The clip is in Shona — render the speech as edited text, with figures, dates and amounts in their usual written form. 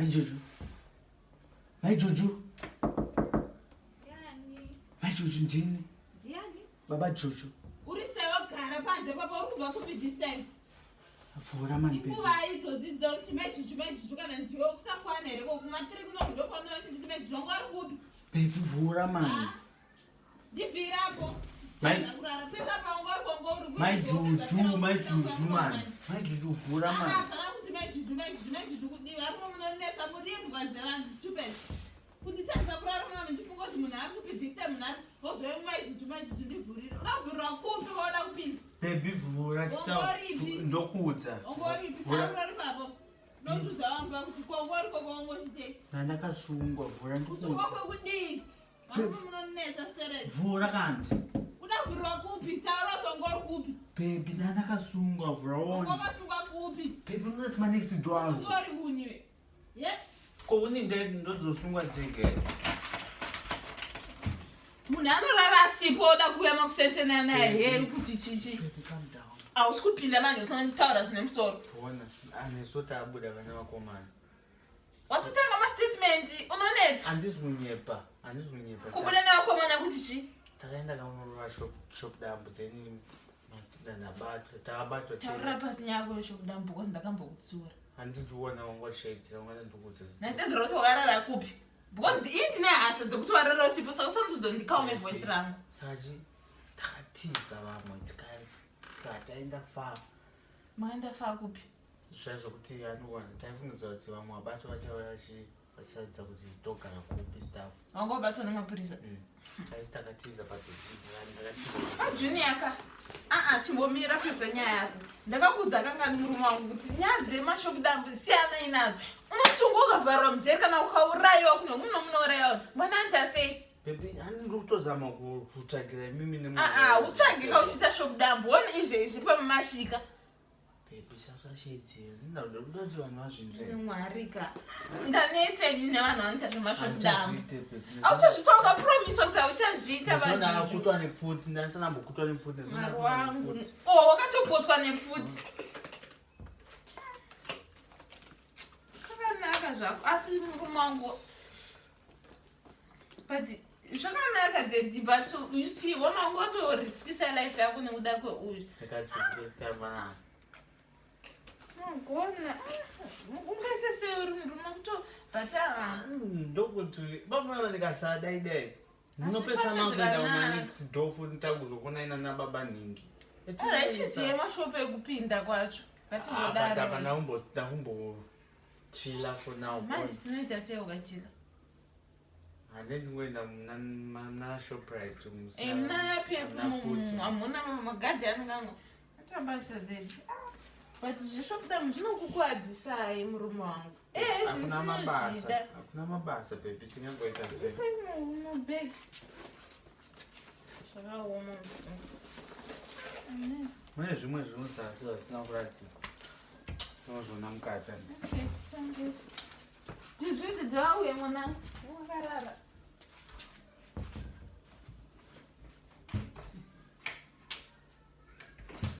Mai Juju. Mai Juju. Mai Juju ndini. Ndiani? Baba Juju. Uri sei wagara panze papa uri kubva kupi this time? Vhura mani baby. Inguva idzodzi dzekuti mai Juju mai Juju kana ndiwe kusakwana here ko kumatiri kuno ndokwana uchinditi mai Juju wanga uri kupi? Baby vhura mani. Ah. Ndibvirapo. Mai Mai Juju, Mai Juju man. Mai Juju vhura man. Kana kuti Mai Juju, Mai Juju, Mai Juju kudiwa. Arimo munonetsa muri imbwa dzevanhu stupid. Kunditadzisa kurara mwana muchifunga kuti munhu ari kupi this time munhu ari wozouya Mai Juju, Mai Juju ndivhurire. Unavhurira kupi kwauda kupinda? Baby vhura tita ndokuudza. Ongoripi? Taura ipapo. Ndokuudza vangu kuti kwangori kwangori chitei. Ndandakasungwa vhura ndikuudza. Kusungwa kwekudii? Vhura kanti. Unavhurwa kupi? Taura kuti wanga uri kupi? Baby, ndandakasungwa vhura wona. Wakasungwa kupi? Baby, unoti ma next door angu. Usungwa uri huni we. Ye? Ko huni ndodzosungwa dzega here? Munhu anorara asipo oda kuuya makusensena naye here kuti chichi. Baby, calm down. Hausi kupinda manje usina kutaura zvine musoro. Ona, aneso tabuda vana vakomana. Watotanga mastatement unonetsa. Handisi kunyepa, handisi kunyepa. Kubuda nevakomana kuti chi? Takaenda kamunorova shop shop dambu then ndabatwa takabatwa. Taurira pasi nyaya yako yeshop dambu because ndakambokutsiura. Handisi kuona wanga uchishaidzira wanga ndikuudza. Ndaitezera kuti wakarara kupi? Because ini ndine hasha dzekuti warara usipo saka usandiudza ndikaume voice rangu. Saka chi takatiza vamwe tikataenda far. Makaenda far kupi? Zviya zvekuti anowana taifungidza kuti vamwe vabatwa vachauya vachiratidza kuti togara kupi staff. Wanga wabatwa nemapurisa? Mm. Taisi takatiza but ndakatiza. Ah, Junior ka. Ah ah chimbomira pesa nyaya yako. Ndakakuudza kangani murume wangu kuti nyaya dzemashop dambu siyana inadzo. Unosungwa ukavharwa mujeri kana ukaurayiwa kuno muno munourayiwa. Mwana anzi sei? Baby, hani ndiri kutozama kutsvagira imimi nemwana. Ah ah utsvage ka uchiita shop dambu. One izvezvi pamashika. Mwarika ndaneta ini nevanhu vanoita zvemashopdamu auchazviita ukapromisa kuti auchazviita vanhukutwa nepfuti ndasanambokutwa nepfuti mwari wangu o oh, wakatopotswa nepfuti kakanaka zvako asi murume wangu but zvakanaka daddy but you see wona ungotoriskisa life yako nekuda kweuyu gona ungaite sei uri murume kuto but ah. Ndokuti baba ndikasadai dai munopesa makuenda kuma next door futi takuzokuona ina nababa nhingi. Alright, chizive mashopo ekupinda kwacho. Ngatingodaro. Apa ndakumbochila for now. Manje tinoita sei ukachila? Handei ndingoenda muna Shoprite. Eh, muna Pep hamuna magadhi anenge ango. Atambasa daddy. Ah, but zveshopdam zvinokukuadzisai murume wangu. Eh, Hakuna mabasa. zvinotozvida. Hakuna mabasa baby tingangoita sei? Isai mubag. Zvakaoma mufungo. Amen. Mune zvimwe zvinozasi zvisina kuratidza. Unozviona mukati. Okay, titange. Juju, dzauye mwanangu. Wakarara.